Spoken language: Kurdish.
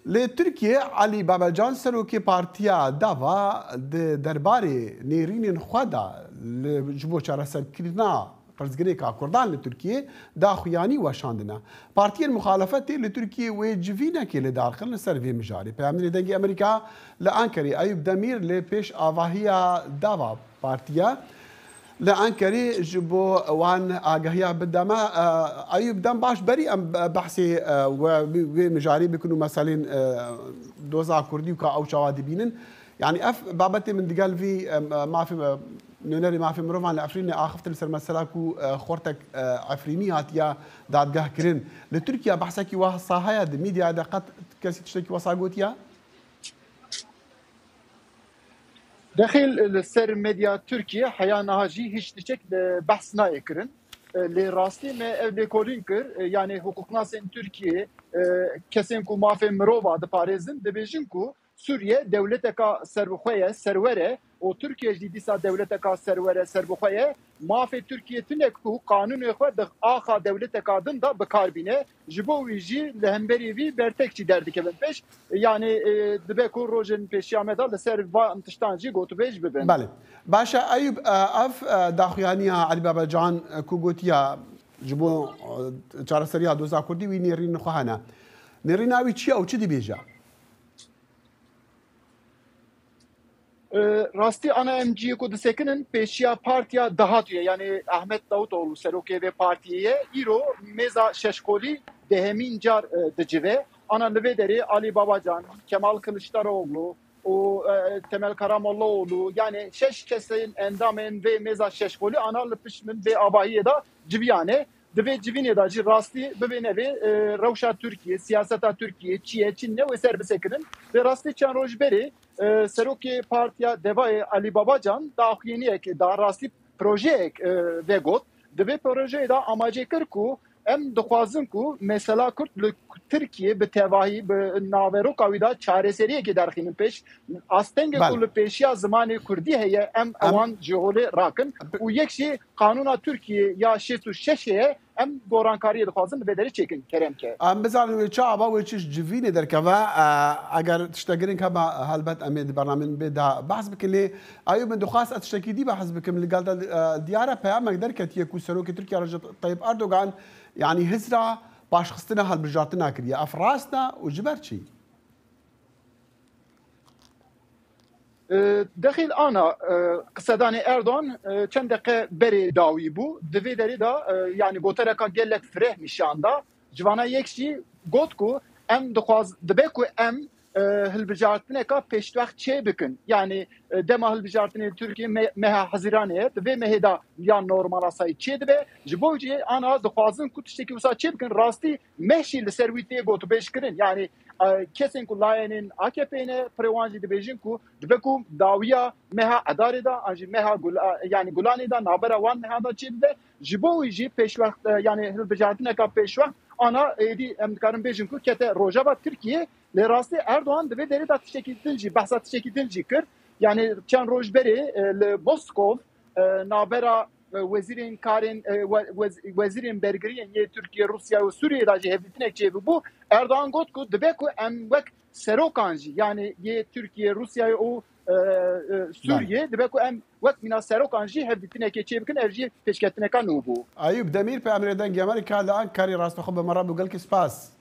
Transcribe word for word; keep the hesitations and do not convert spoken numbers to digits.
Li Tirkiyê Elî Babacan serokê Partiya Deva di derbarê nêrînên xwe de li, ji bo çareserkirina pirsgirêka Kurdan li Tirkiyê daxuyanî weşandine. Partiyên muxalefetê li Tirkiyê wê civînekê li dar xin li ser vê mijarê. Peyamnêrê Dengê Amerîka li Ankerê Eyûp Demîr li pêş avahiya Deva Partiya li Enkerê ji bo wan agahiya bideme. E, Eyûp, dem baş berî em behsê, e, we, wê mijarê bikin û meselên, e, doza kurdî û ka ew çawa dibînin. Yanî ev babetê min digel vî, e, mafê, e, nûnerê mafê mirovan li Efrînê axiftin li ser mesela ku, e, xortek, e, Efrînî hatiye dadgehkirin. Li Tirkiye behsekî wesa heye, di medyaya de qet kesî tiştekî wesa gotiye? Dexil li ser medya Tirkiye heya niha jî hiç tiştek, e, behs nayê kirin. E, lê rastî me ev lêkolîn kir, e, yanî hiqûqnasên Tirkiye, e, kesên ku mafê mirova diparêzin, dibêjin ku Sûriye dewleteka serbixwe ye, serwer e û Tirkiye jî dîsa dewleteka serwer e, serbixwe ye. Mafê Tirkiye tune ku qanûnê xwe di axa dewleteka din de bi kar bîne. Ji bo wî jî li hemberî vî bertek jî derdikevin pêş. Yanî, e, dibe ku rojên pêşiya me de li ser van tiştan jî gotûbêj bibin. Belê. Baş e, Eyûp, e, ev, e, daxuyaniya Elî Babacan, e, ku gotiya ji bo, e, çareseriya doza kurdî wî nêrînên xwe hene. Nêrîna wî çi ye û çi dibêje? E, rastî ana em cihê ku disekinin pêşiya partiya dahatû ye, yanî Ahmet Davutoğlu serokê vê partiyê ye. Îro mêza şeşkolî dehemîn car, e, dicive. Ana li vê derê Alî Babacan, Kemal Kiliçdaroglu û, e, Temel Karamollaoğlu, yanî şeş kesên endamên vê mêza şeşkolî ana li pişt min vê avahiyê de civiyane. Di vê civînê de jî rastî bibê nevê, e, rewşa Tirkiyê, siyaseta Tirkiyê çi ye, çi ne wê ser bisekinin. Vê rastî çend roj berê, e, serokê Partiya Devayê Alî Babacan daxuyaniyek da, rastî projeyek, e, vegot. Di vê projeyê de amaje kir ku em dixwazin ku mesela Kurd li Tirkiyê bi tevahî, bi naveroka wî de çareseriyekê derxînin pêş. Astengê ku Belê. li pêşiya zimanê Kurdî heye, em Em ewan ji holê rakin. Bi- û yek jî qanûna Tirkiyê ya şêst û şeş heye, em gorankariyê dixwazin li vê derê çêkin. Kerem ke. Em bizanin wê çawa, wê çi ji civînê derkeve. E, eger tiştek girîng hebe, helbet em ê di bernameyên bê de behs bikin. Lê Eyûp, min dixwest ez tiştekî dî behs bikim. Li gel de, e, diyar e, peyamek derketiye ku serokê Tirkiye Recep Tayyip Erdogan, yanî hizra paşxistina hilbijartina kiriye. Ev rast e û ji ber çi? E, Dexîl ana, e, qisedanê Erdogan, e, çend deqe berê dawî bû. Di vê derê de, e, yanî gotereka gelek fireh nîşan da. Ji vana yek jî got ku em dixwaz-, dibe ku em, e, hilbijartineka pêşwext çê bikin. Yanî, e, dema hilbijartinê Tirkiye me-, meha Hezîranê ye, di vê mehê de ya normal asayî çê dibe. Ji bo jî ana dixwazin ku tiştekî wisa çê bikin. Rastî meh jî li ser wî tê gotûbêj kirin. Yanî, e, kesên ku layênên A K P ne, pirê wan jî dibêjin ku dibe ku dawiya meha Edarê de, an jî meha Gula-, yanî Gulanê de, navbera wan mehan de çêdibe. Ji bo wî jî pêşwext, e, yanî hilbijartineka pêşwext ana êdî em dikarin bêjin ku kete rojeva Tirkiyê. Lê rastî Erdogan di vê derê de tiştekî din jî, behsa tiştekî din jî kir. Yanî çend roj berê, e, li Moskov, e, navbera, e, wezîrên karên, e, we-, wez-, wezîrên bergiriyên yê Tirkiye, Rûsya û Sûriyê de jî hevdîtinek çêbûbû. Erdogan got ku dibe ku em wek serokan jî, yanî yê Tirkiye, Rûsyayê û, e, e, Sûriyê, dibe ku em wek mîna serokan jî hevdîtinekê çêbikin, ev jî pêşketineka nû bû. Eyûp Demîr, peyamnêrê Dengê Amerîka li Ankarê, rastexwe bi me re bû. Gelkî spas.